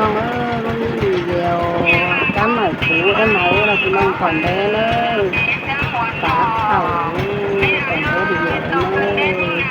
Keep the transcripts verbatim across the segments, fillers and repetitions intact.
Ơ, ꞌmắn đi dẻo, cắm ở chú, em máu là chú mong còn bé đấy. Cá khảo, còn bé đi dẻo em ơi.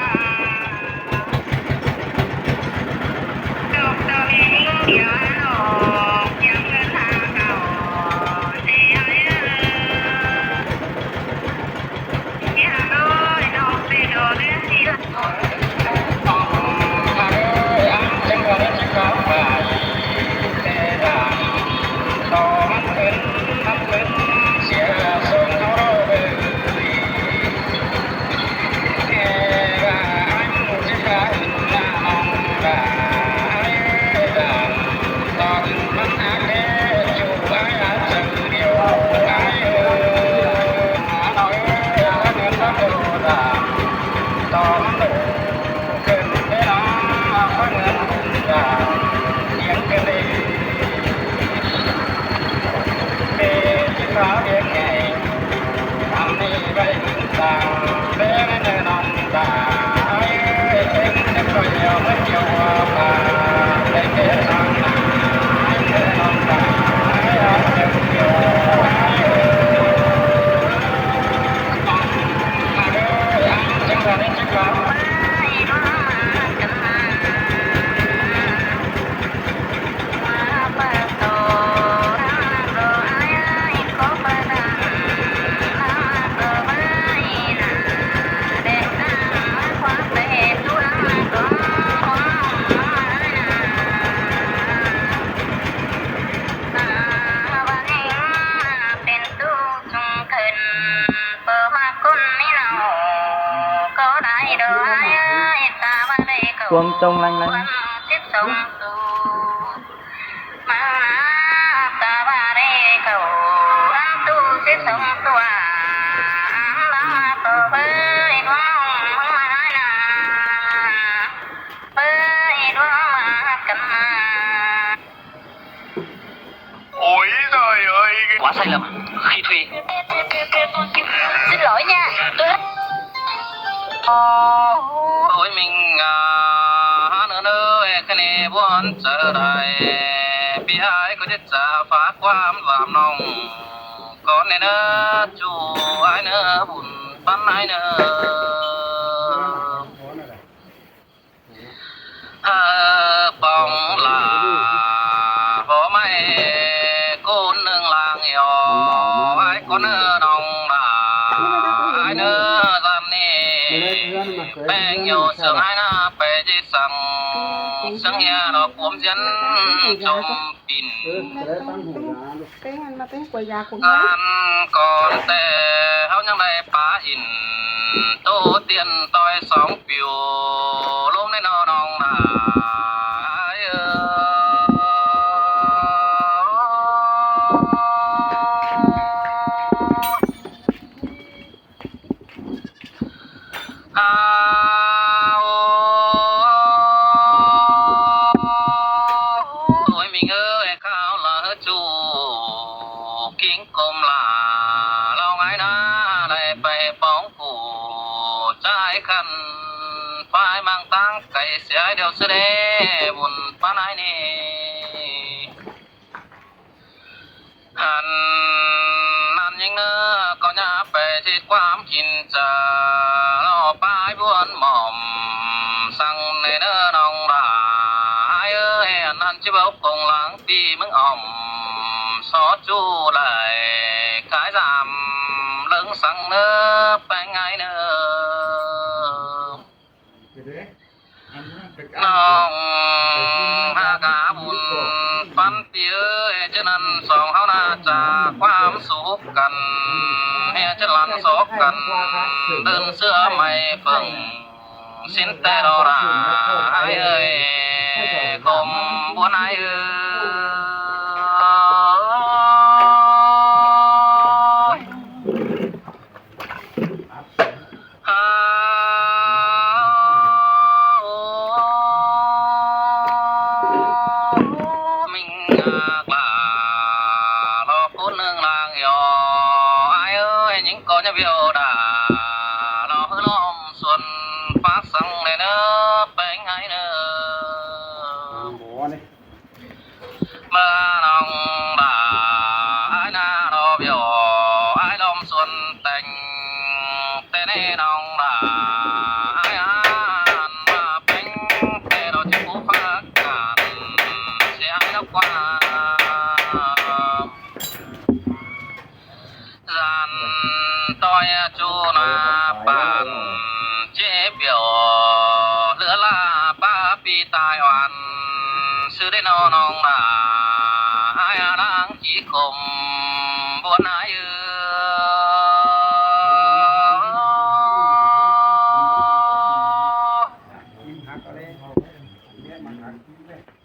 Cuông trông lanh lanh. Ôi giời ơi, cái quá sai lầm. Khi thuê. Xin lỗi nha, tôi... Ôi, mình, à, há nơ nơ, ê, cái này buôn trở lại. Bi ai có chết trả phá quán vàm nòng. Con này nơ, chú ai nơ, bùn bắn ai nơ. Hơ bóng là bố mày cún nương làng yo, ai con nơ nòng là ai nơ gian ni, bèn yo sương ai nơ bè chi săng, sương hia nó cuốn diễn chôm pin. Cái ăn mà tên của già cũng... Ăn con tê háo nhang đai pá in tô tiên toi sóng piu lốm đai no nòng đà. Ôi, mình ơi, khao là chu kính côm là lòng ai na đai pay bóng cù trái khăn phai mang tăng cày xé ai điều sư đê buôn pán ai ni. Hăn năn nhính nơ có nhà pè thịt quám kín chả lo pái buôn mỏm. Săng nê nơ nòng đà ai ơi, hăn năn chứ bốc công lắng ti mứng ỏm. Xó chu đài cái giảm lưng săng nơ peng ai nơ. Nòng ha cá bùn pắn pía, chứ năn song háo na chả quám sụp cắn. Hê chứ lăn sụp cắn, đơn sưa mày phừng. Xin tê đô đà ai ơi, côm buôn ai ơi. Mình ngạc là lo cốt nương làng yo. Ai ơi, những con nhà biểu đã lo hứa lom xuân phát săng này nơ, bánh ai nơ. ꞌmưa ꞌnọng ꞌva ải ꞌná ꞌló ꞌviu, ải ꞌlóm suôn têng, té ꞌnị ꞌnọng ꞌva ải ăn ꞌmá ꞌpéng, té ꞌló ꞌchí phú phák cản, ꞌsịa ải ꞌló ꞌquá. ꞌDan ꞌtoi ꞌchu ꞌná pản ꞌchế ꞌviu, ꞌlứa ꞌla ꞌpá ꞌpi tai oan, ꞌsứ đé ꞌnọng ꞌva ải ꞌláng ꞌchí khôm buôn ải ư.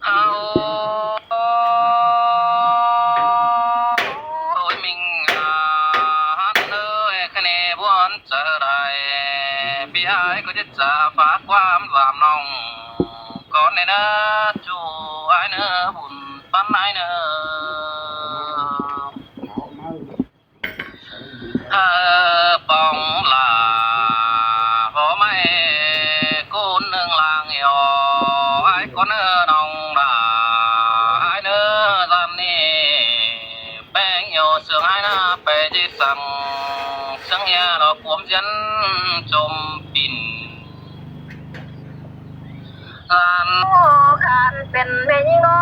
ꞌHáu ꞌlới ꞌmính ꞌhắn ꞌnớ, ꞌkhạy ꞌnị bón chaư đảy, ꞌpi ải ꞌcọ ꞌdệt dá phák ꞌquám ꞌvám ꞌnọng cón ꞌnị ꞌnớ, ꞌchu ải ꞌnớ bun ꞌpắn ải ꞌnớ. Hơ pong la, báu ꞌmạy ꞌcốn ꞌnưng lang ꞌnhó, ải ꞌcốn ꞌnớ ꞌnọng ꞌva ải ꞌnớ ꞌdọn ꞌnị ꞌpéng ꞌnhó ꞌsướng ải ꞌná pay ꞌchí săng, ꞌsướng ꞌnhá ꞌló cuôm ꞌdiến chôm pin. ꞌDan ꞌkhán pên ꞌmẹ ꞌnhính ꞌnó,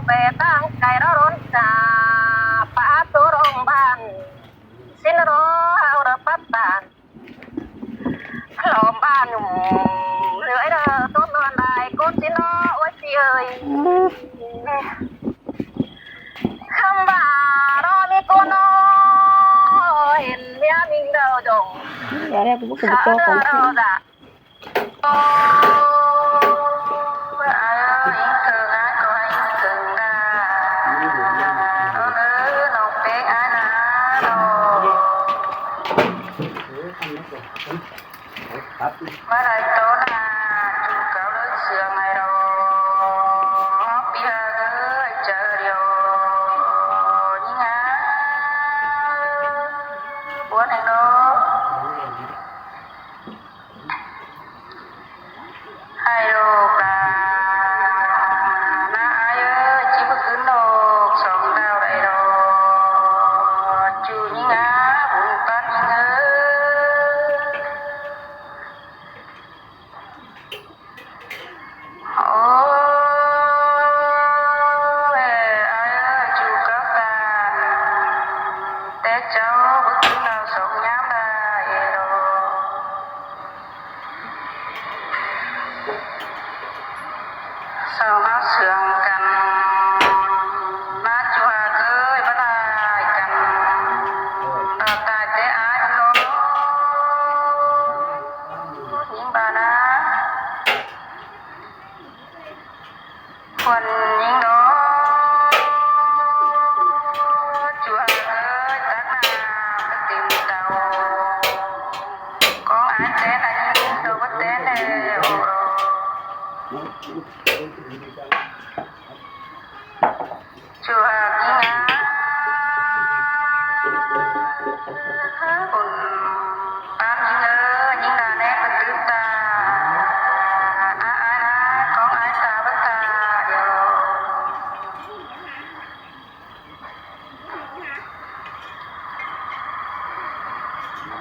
pay ꞌtáng cay ꞌló ꞌlốn ca, pá ꞌtố ꞌlống ꞌván. ꞌSịn ꞌnớ ꞌháu đa pắt ta. Lom ꞌván ꞌnhum ꞌlới đa ꞌtố ꞌnọn đai ꞌcốn ꞌsịn ꞌnớ, ôi ꞌpi ơi. ꞌCắm ꞌva ꞌnọ ꞌmí ꞌcốn ꞌnọ, hên ꞌmía ꞌmính đaư dông. Dạo này cũng có cái cho con. Ôi, ải ơi, inh thương ải ꞌcọ inh thương đa. Ôi, ꞌnọng ꞌpéng ải ꞌná ꞌnọ. ꞌMá lai ꞌtố ꞌna, ꞌchu cáu ꞌlới ꞌsướng ải ꞌló. Pi ha ơi, chaư điêu ꞌnhính ꞌná. Buôn ải ꞌló. Hảư ꞌlô ca ꞌná ải ơi, ꞌchí báu ꞌcứn ꞌnộc song đao đảy ꞌló. ꞌChu ꞌnhính ꞌná, bun ꞌpắn ꞌnhính ꞌnớ. Ôi, ải ơi, ꞌchu cáu ꞌtan, té cháu báu ꞌcứn ꞌnộc song ꞌnhám đảy ꞌló. Sau ꞌmá ꞌsướng căn, ꞌmá ꞌchu ꞌhặc ới, báu lai căn, đa tai té ải ꞌló. ꞌNhính ꞌva ꞌná, khuôn ꞌnhính ꞌló. ꞌChu ꞌhặc ới, tắc ꞌnạp ꞌmá têm tau. Cóng ải té ꞌnị ꞌnhính ꞌló báu té ꞌnị ꞌló. ꞌChu ꞌhặc ꞌnhính ꞌná. Bun ꞌpắn ꞌnhính ꞌnớ, ꞌnhính ꞌná ꞌnị báu tứm ta. Ải ꞌná, cóng ải ta báu ta điêu.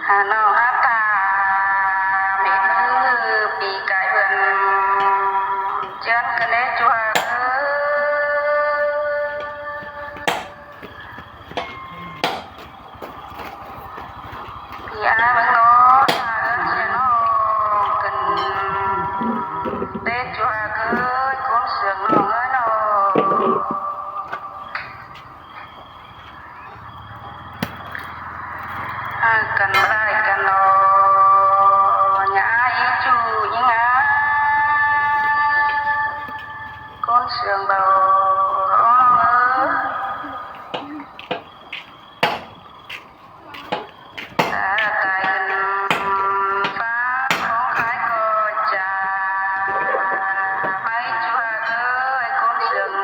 Hả ꞌnọng hả ta, mết ꞌmự pi cai ꞌhướn, ꞌchướn căn ꞌnê ꞌchu ꞌhặc ới. ꞌPi ải ꞌmướng ꞌnọ, hả ꞌhướn sia ꞌnọng căn, té ꞌchu ꞌhặc ới, ꞌcốn ꞌsướng ꞌnọng ới ꞌnọ. Hả căn báu lai căn ꞌnọ, ꞌnhá ꞌchư ꞌnhính ꞌná, ꞌcốn ꞌsướng báu ꞌnọng ới. Hả tai căn ꞌphạ khong ải ꞌcọ chả, ꞌmá ꞌchu ꞌhặc ới, ꞌcốn ꞌsướng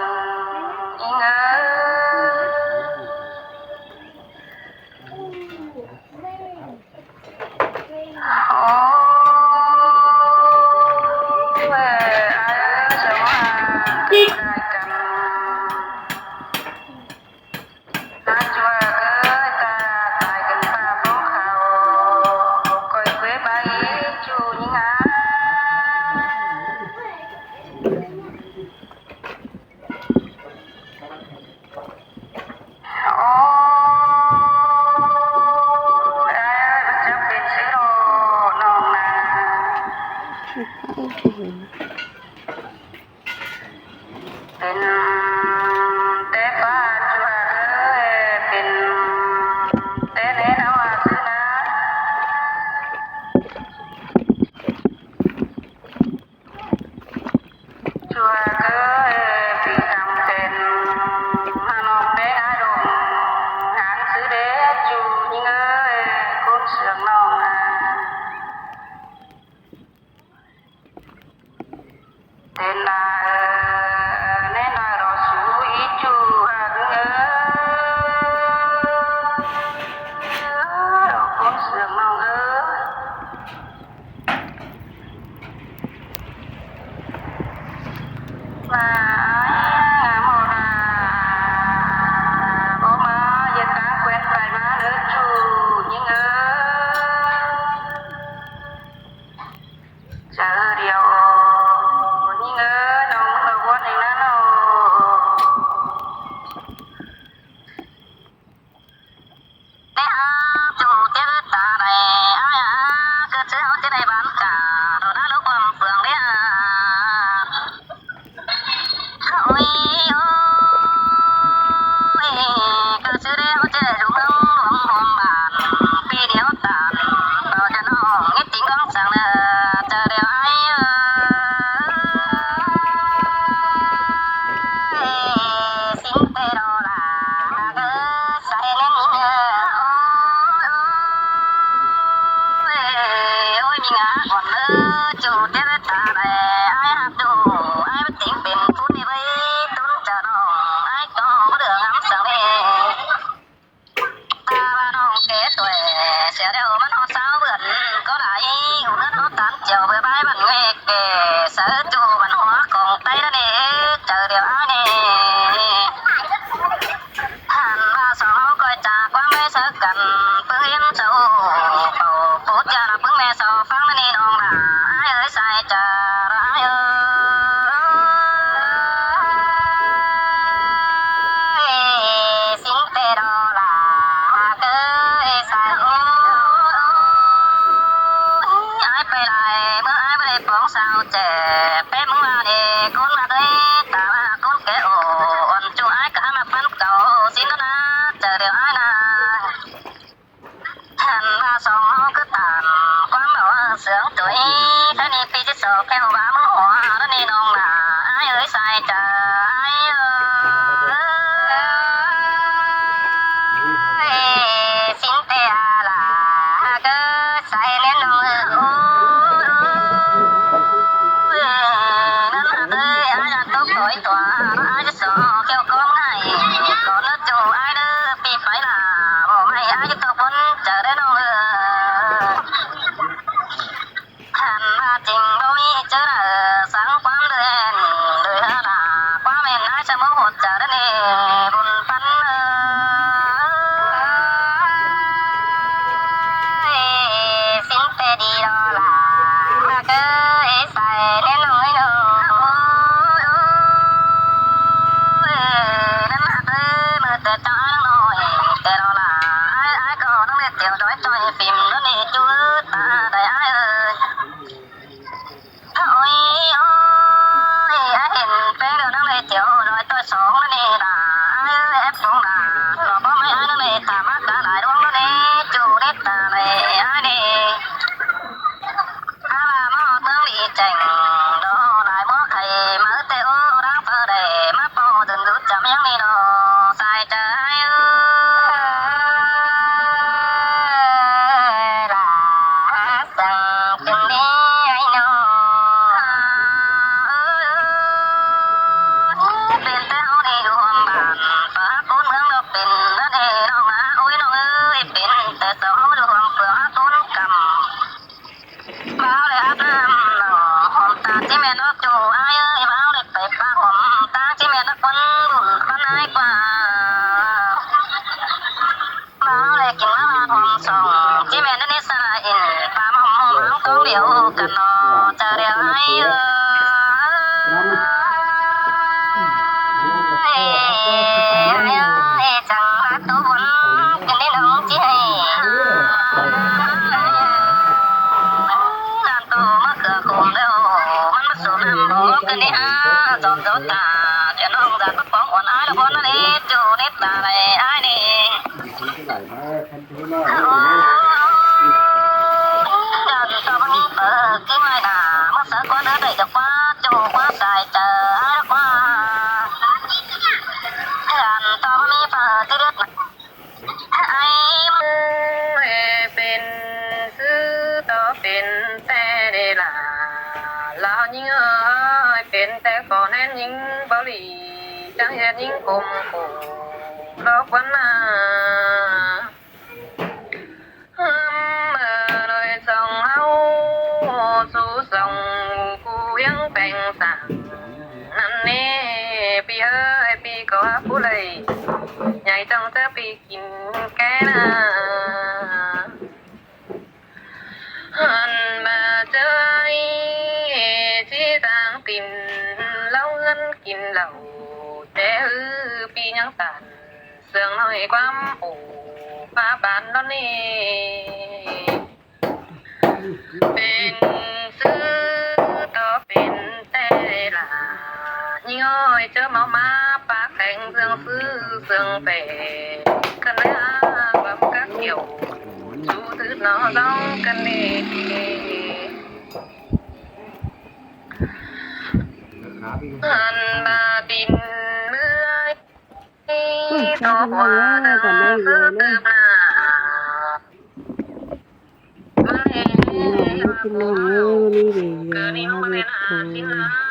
Tê đó là cứ say nên nhớ. Ôi, ôi, ôi, mình ngã còn mơ, chủ tiếp với ta này, ai hạp đủ, ai bất tỉnh pên phút đi với tốn chờ đỏ, ai có có được ngắm sao đi. Ta ba nong kẻ tuổi, sẽ đeo mắt nó sao bướn, có đại, hùng đất nó tám triệu với bãi bản nghe kể, sở chủ bản hóa còn tay đó đi, chờ điều ai đi. Hẳn ba sáu coi trà quá mấy sớ cắn, bưng yếm sầu, bầu phút giờ là bưng mẹ sầu phăng đi nong là, ai ơi sai trà, ai ơi. Xin tê đó là, ai ơi sai. Ai phải lại, bữa ai phải phóng sao trẻ, bé mưng là đi, con là đây, ta là con kẻ ổ, ổn chu ai cả mà phân cầu, xin nó na, chờ điều ai na. Hẳn ba song hó cứ tàn, quán bảo sướng tuổi, thế nên phi chứ sổ kêu bá mưng hóa, nó nên nong là, ai ơi sai trà, ai ơi. Xin tê à là, cứ sai nên nong ơi, ôi, ôi. Năn hả tê, ai ăn tốc tuổi tòa, ai chứ sổ kêu con ngại, con nó chủ ai đơ, phi phải là, bộ mày ai chứ tốc bốn, chờ đến nong ơi. Hẳn ba chính bố mi chứ là sáng quán đen, đuổi hả là, quá mệt ai sẽ mốt hột, chờ đến nè, buồn phấn ơi. Xin tê đi đó là, mà cứ ế sai nên nổi nổi. Năm hạt ơi, mà tê cho ai nổi, tê đó là, ai, ai có đang để tiểu đói cho phim nó đi chú ta đây ai ơi. Ôi, ôi, ai hên pé đồ đang để tiểu đói tôi sống nó đi là, ai ơi, ép cũng là, nó có mấy ai nó đi, ta mắc cả lại đúng nó đi, chú đi ta này, ai đi. Á là mó tướng đi chèng, đó lại mó khay máu tê ô, đáng phơ đẻ, má po dần rút chấm yắng đi đó, sai trái ơi, là sẵn chừng đi ai nó. Bên tê hó đi đủ hòm bản, phá cốt mướn đó bên đó đi, nó ngã ôi nó ơi, bên tê tớ hó đủ hòm phá cốt cầm. Báo lệ áp năm nọ, hòm ta chứ mẹ nó chủ ai ơi, báo lệ phải ba hòm ta chứ mẹ nó quân bùn con ai qua. Báo lệ kín má ba hòm sòng, chứ mẹ nó nít xa là in, ba hòm hòm hóng tống điệu, cần nó, chờ điệu ai ơi. Ai ơi, ai ơi, chẳng là tú bốn, cần đến hóng chứ hay. Nan tô mắc cửa khủng đâu, mắn mắc số năm bố, cần đi ha, dọn dấu tả, để nó hùng giả cất bóng uốn ai là bốn nó đi, chủ nít tả này ai đi. Dọn to mắc phở, cái ngoài nà, mắc sớ con đứa đẩy được qua, chủ qua xài chờ ai là qua. Dọn to mắc phở, cái đứa ไอ้เมื่อเป็นซื้อต่อเป็นแต่เดล่า ลาวยิงเอ้ย เป็นแต่ก่อแน่นยิงบ่หลี จังเฮ็ดยิงกลมโกดอกวันนา เมื่อหน่อยส่องเฮาสู่ส่องกูยังแปลงสั่ง นั่นนี่ ปีเอ้ย ปีก็ผู้ใดใหญ่ต้องเจอปี กินแก่นา หันมาเจอไอ้ที่ต่างถิ่น เล่าเงินกินเหล้า แต่ฮือปียังตัน เสื่องน้อยความโอ้ ฟ้าบานนอนนี่ เป็นซื้อต่อเป็นแต่หลา ยิ่งอ้อยเจอเมามา ปากแข็งเสื่องซื้อเสื่องแปร กันได้อาความกักเกี่ยว สู้ถือหนอร้องกันนี่ หันมาดินเมื่อย Bái bái, ꞌpi ꞌnọng ơi, tỏn ꞌnai video ꞌnớ. ꞌPi ꞌnọng ơi, ꞌmự ꞌnị video hảư ꞌdệt thôi.